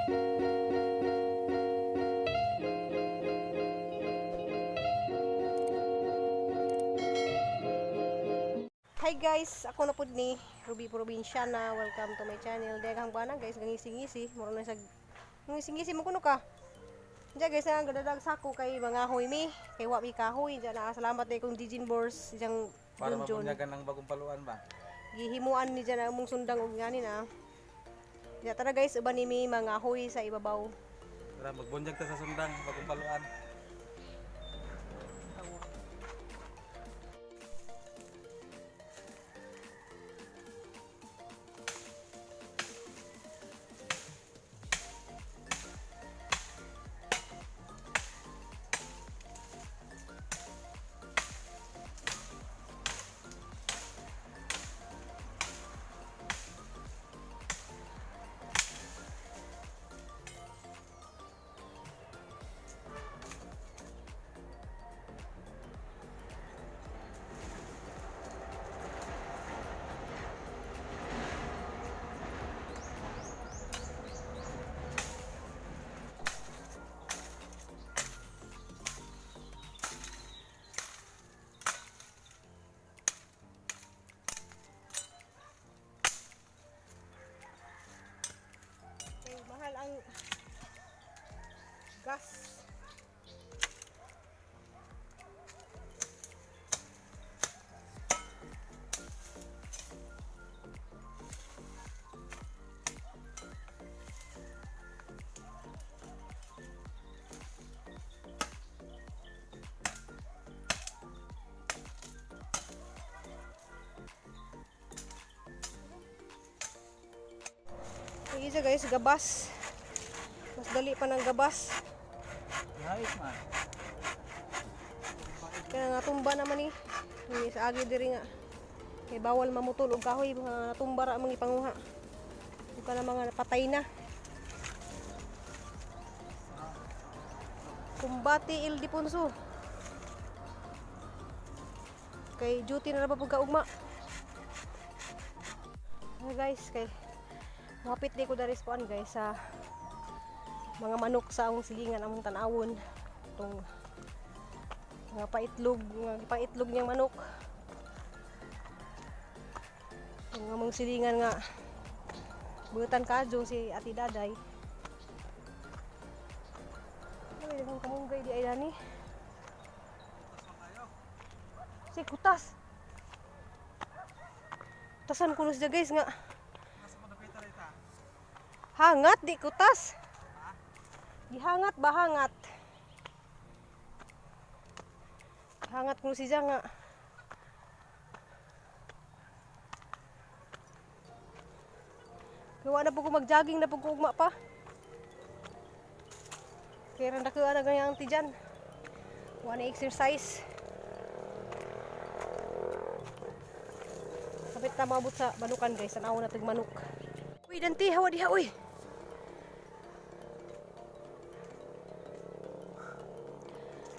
Hi guys, ako na pud ni Ruby Provinciana. Welcome to my channel. Daghang bana guys, gangising-ngisi. Mura na sa ngising-ngisi mo kuno ka. Diya guys, ang gadadag sako kay mga hoy mi, kay wa mi kahoy. Diya na salamat day kong Dijin Bors, diyang Para Junjun. mabunyagan ng bagong paluan ba? Gihimuan ni diyan ang among sundang og ngani na. Diya tara guys, uban ni mi mga hoy sa ibabaw. Tara, magbunyag ta sa sundang, bagong paluan. Kay mahal ang gas. Yung isa guys, gabas. Mas dali pa ng gabas. Ayos man. Kaya nga tumba naman eh. Yung sa agi diri nga. Kay bawal mamutol og kahoy, mga natumba ra ang mga ipanguha. Ug kana mga patay na. Kumbati Ildefonso. Kay duty na ra ba pud ka ugma. Ah, guys, kay mapit di ko dari sa kuan guys sa mga manok sa among silingan among tan-awon tong mga paitlog niyang manok. Ang among silingan nga butan kadyo si Ate Daday. Ay, daghang kamunggay di ay dani. Si kutas. Tasan ko siya guys nga. Hangat di kutas. Gihangat ba hangat? Hangat ko siya nga. Kaya na po ko mag-jogging na po ko ugma pa. Kaya randa ko na ganyan ang tiyan. Wala na exercise. Kapit na maabot sa manukan guys. Tanaw na tag manok. Uy, danti, hawa diha, uy.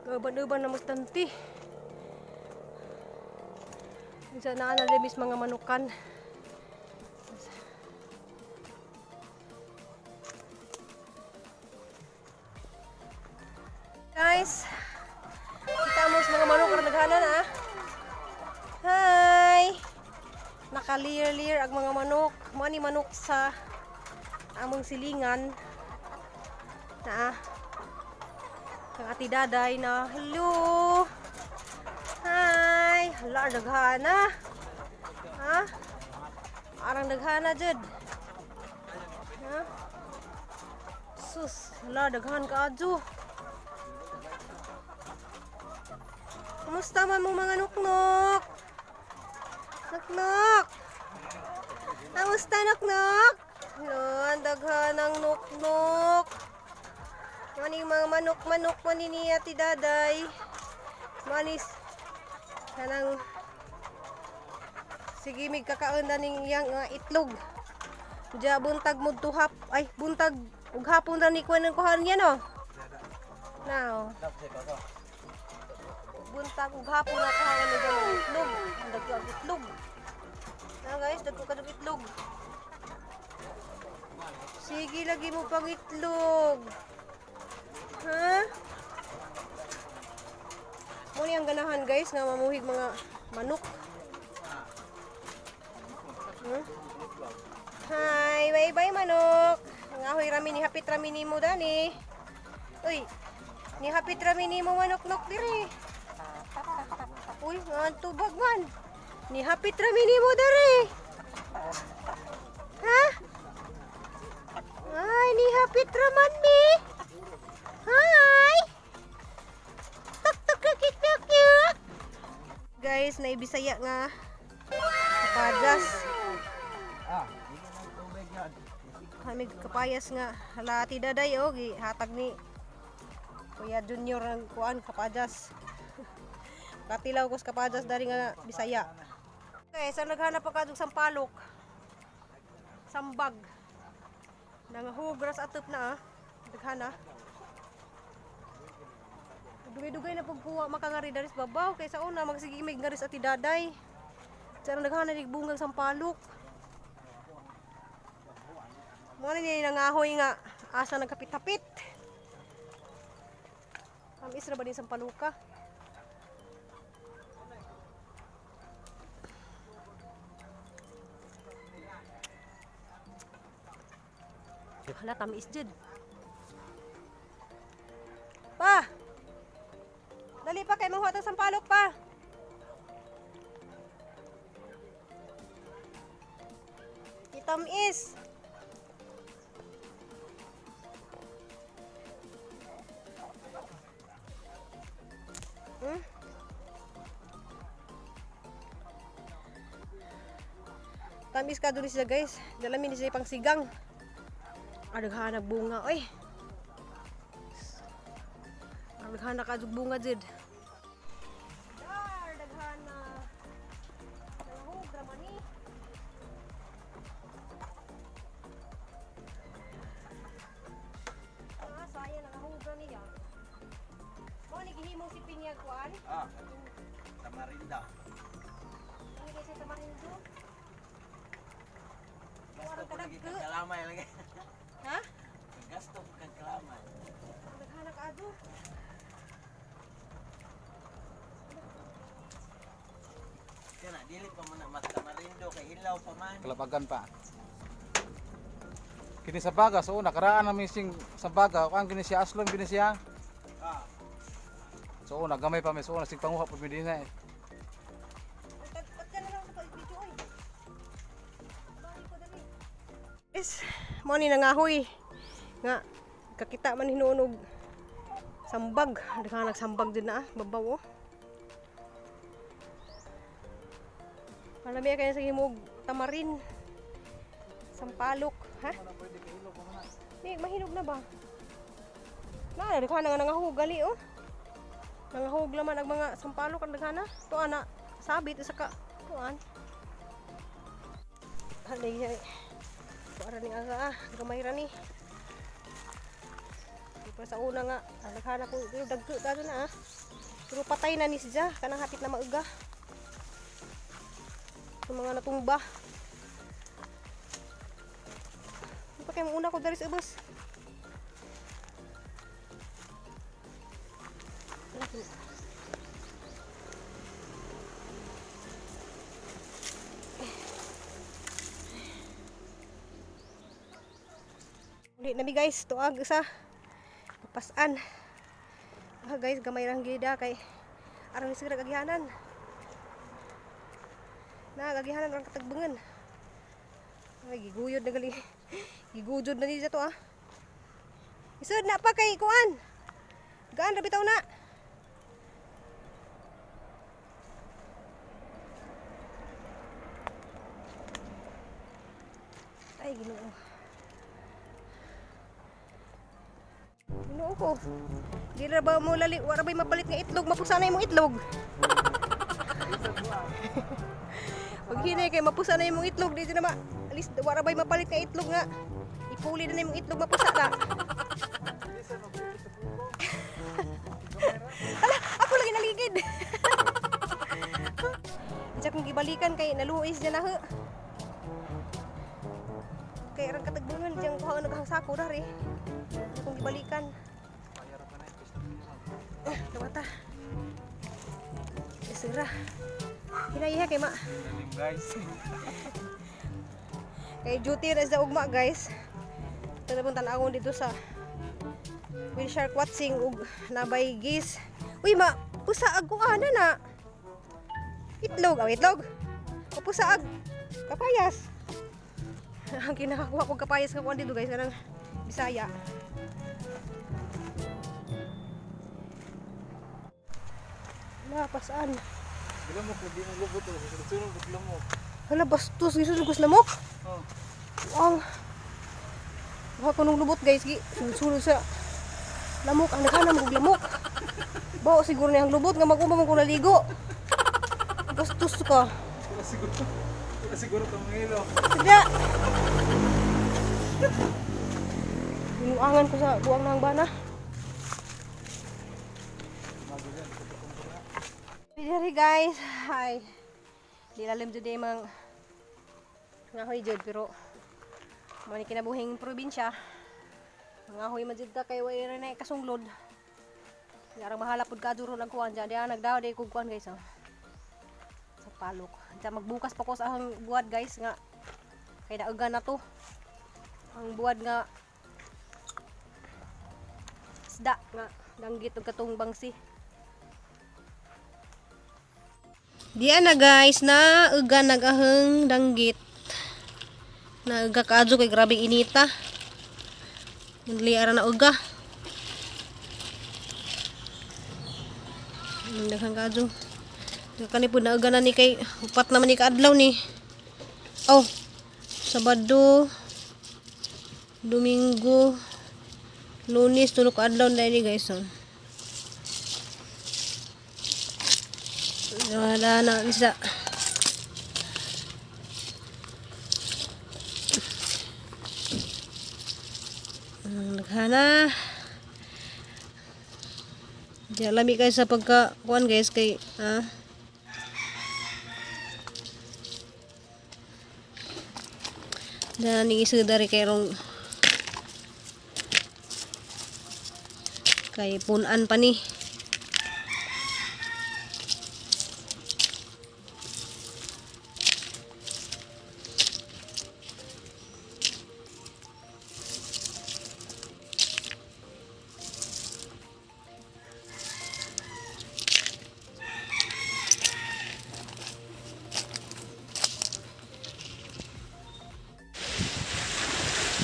Gaban-uban na mas danti. Isa na na mis mga manukan. Guys, kita mo sa mga manok na naghanan ah. Hi! Naka-leer-leer ang mga manok. Mao ni manok sa among silingan. Na ah. Ang ati daday na hello. Hi! Hala, daghana. Ha? Arang daghana jud. Ha? Sus, hala daghan kaadyo. Kumusta man mo mga nuknok? Nuknok! Kamusta nuknok? Yun, daghan ang nuknok. Mani mga manok-manok man ni Ate Daday. Manis kanang sige mig kakaon na ning iyang nga itlog. Diya buntag mo tuhap ay buntag ug hapon ra ni kuan ang kuhan niya no. Now, buntag ug hapon na kuhan ni dyan ang itlog. Ang dagko ang itlog. Na guys, dagko ka itlog. Sige, lagi mo pang itlog. Ha? Muna ang ganahan, guys, nga mamuhig mga manok. Hmm? Hi, bye-bye manok. Ang ahoy rami ni hapit rami nimo dani. Uy, ni hapit rami nimo manok nok dire. Uy, nga ang tubag man. Ni hapit rami nimo dire. Ha? Ay, ni hapit raman mi. Hi. Tok tok tok tok tok tok. Guys, naibisaya nga. Kapadas. Ah, hindi na tubig yan. Kami kapayas nga halati daday oh gihatag ni Kuya Junior ang kuan kapajas. Katilaw ko sa kapajas dari nga Bisaya. Okay, sa naghanap pa kadtong sampalok. Sambag. Nangahugras atop na ah. Daghana. Dugay-dugay na pagkuha makangari dari sa babaw kaysa una magsige may ngaris ati daday. Sa naghana ni bungang sampalok. Mga niya nangahoy nga asa nagkapit-tapit. Tamis ra ba din sampaluka? Hala, tamis jud. Pa! Dali pa kay manguha tang sampalok pa. Itamis. Hmm? Tamis ka dun siya, guys. Dalamin ni siya pang sigang. Adaghan bunga oy. Adaghan ka bunga jud. Dar daghan na. Nangahog ra man ni. Ah, sayang nangahog ra niya. Mo ni gihimong si Pinyag kuan. Ah, tamarinda. Ano kay sa tamarindo? Gasto ko lagi kag kalamay lagi. Ha? Gasto ko kag kalamay. Daghan ka adto. Kana dili pa man na mas tamarindo kay hilaw pa man. Kalabagan pa. Kini sa baga, so nakaraan na sing sa baga, ang kini siya aslong kini siya. Ah, So una gamay pa mi, so una sig panguha pud mi dinhi eh. Ba't ka na lang sa pag-video oy? Bali ko dali. Is mo ni nangahoy nga kakita man hinuon og sambag. Daghan nagsambag din na ah, babaw oh. Malami kaya sa himog tamarin. Sampalok, ha? Di, mahinog na ba? Na, daghan nga nangahog gali oh. Nangahog laman ang mga sampalok ang daghana. Tuan na sabit isa ka tuan. Halay ay. Para ni asa ah, gamay ra ni. Di pa sa una nga, ang daghana ko pero dagko ka na ah. Pero patay na ni siya, kanang hapit na mauga. Sa mga natumba. Di pa kay una ko dari sa ubos. Uli na mi, guys, tuag sa papasan. Ah, guys, gamay rang gida kay aron ni sigara agihanan. Na agihanan ang katagbangan. Ay, giguyod na gali. Giguyod na niya to ah. Isod na pa kay kuan. Gaan ra bitaw na. Ay, Ginoo. Ginoo ko. Di ra ba mo lali, wala ba'y mapalit nga itlog, mapusa na imong itlog. Pag hinay kay mapusa na imong itlog, di na ma alis wala ba'y mapalit nga itlog nga. Ipuli na imong itlog mapusa na. Hala, ako lagi naligid. Isa kong gibalikan kay naluis dyan na ho. kay arang katagbungan diyang kuha ang naghang sako dari. Kung gibalikan. Eh, dawata. Isira. Hinaiha kay ma. Guys. Kay duty ra sa ugma guys. Tanabong tan-awon dito sa Will Shark watching ug nabay gis. Uy ma, pusa ag kuana na. Itlog, aw itlog. O pusa ag kapayas. Ang kinakakuha kong kapayas nga kuan dito guys kanang Bisaya. La pasaan. Lamok lagi mo lubot oh. Sunod lamok. Hala bastos gisulod ko sa lamok. Oh. Ang Baka kunong lubot guys, gi sulod sa lamok ang naghanam og lamok. Bao siguro na ang lubot nga mag-uma man ko naligo. Bastos ka. Wala siguro. Wala siguro tong hilo. Sige. Binuangan ko sa buang nang bana. Diri guys, hi. Di lalim jud ay mang ngahoy jud pero mo ni kinabuhing probinsya. Mangahoy man jud ta kay way ra na kasunglod. Yarang mahala pud ka ron ang kuan diyan. Diyan nagdaw di kog kuan guys oh. Sa palok. Diyan magbukas pa ko sa ahang buwad guys nga kay nauga na to. Ang buwad nga isda nga danggit og katong bangsi. Diyan na guys, na uga nagaheng danggit. Nauga kaadyo kay grabe inita. Dili ara na uga. Ang daghang kaadyo. Kani pud nauga na ni kay upat naman ni kaadlaw ni. Oh, Sabado, Domingo, Lunes, tulo ka adlaw na ni guys. Oh. Wala na isa. Ang naghana. Di lami kayo sa pagka kuan guys kay ah. Dahil ning isa dari kay rong kay punan pa ni.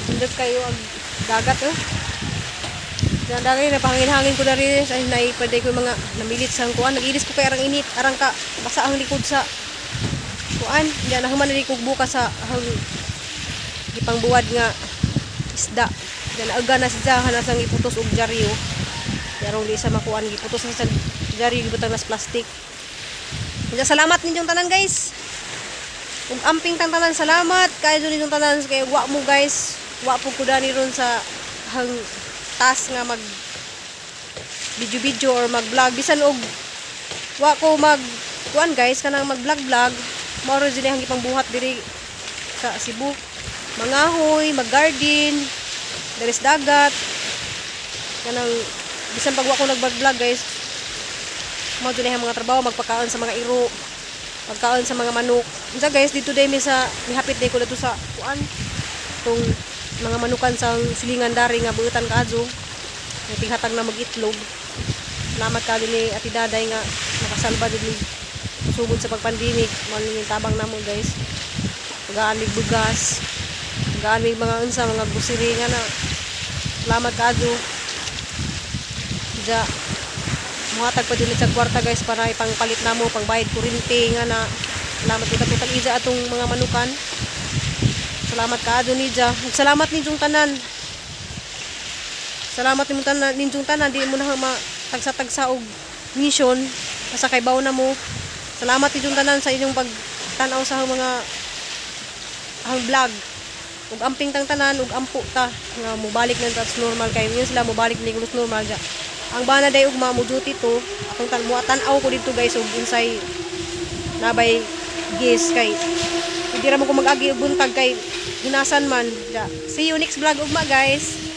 Sundot kayo ang dagat eh. Diyan dagay na pangin-hangin ko dari ay naipaday ko yung mga namilit sa kuan. Nag-ilis ko kay arang init, arang ka basa ang likod sa kuan. Diyan na human ko bukas sa hang gipangbuwad nga isda. Diyan aga na siya hanasang iputos og dyaryo. Yarong di sa makuan giputos na sa dyaryo gibutang nas plastic. Diyan, salamat ninyong tanan guys. Ug amping tang tanan salamat kayo jud ninyong tanan kay wa mo guys, wa po ko dani ron sa hang task nga mag video video or mag vlog bisan og wa ko mag kuan guys kanang mag vlog vlog mao ra jud ang gipangbuhat diri sa Cebu. Mangahoy, mag-garden, diri sa dagat. Kanang bisan pag wa ko nag-vlog guys, mao jud ang mga trabaho magpakaon sa mga iro, pagkaon sa mga manok. Unsa guys, dito day mi sa mihapit day ko dito sa kuan tong mga manukan sa silingan dari nga buutan kaadyo. May tighatag na mag-itlog. Salamat kaayo ni Ate Daday nga nakasalba jud ni sugod sa pagpandemic. Mao ni tabang namo guys. Tagaan mig bugas. Tagaan mig mga unsa mga grocery nga na. Salamat kaadyo. Ja, muhatag pa dili sa kwarta guys para ipangpalit namo pangbayad kuryente nga na. Salamat kita putang iza atong mga manukan. Salamat kaadyo nija. Ug salamat ninyong tanan. Salamat ninyong tanan, ninyong tanan di mo na ma tagsa-tagsa og mission basta kay baw na mo. Salamat ninyong tanan sa inyong pagtan-aw sa mga ang vlog. Ug amping tang tanan ug ampo ta nga mobalik na tas normal kay yun sila mobalik ni los normal ja. Ang bana day ugma mo duty to atong tan mo tan-aw ko didto guys ug unsay nabay gis kay Hindi ra mo ko mag-agi og buntag kay hinasan man. Ja. See you next vlog ugma, guys.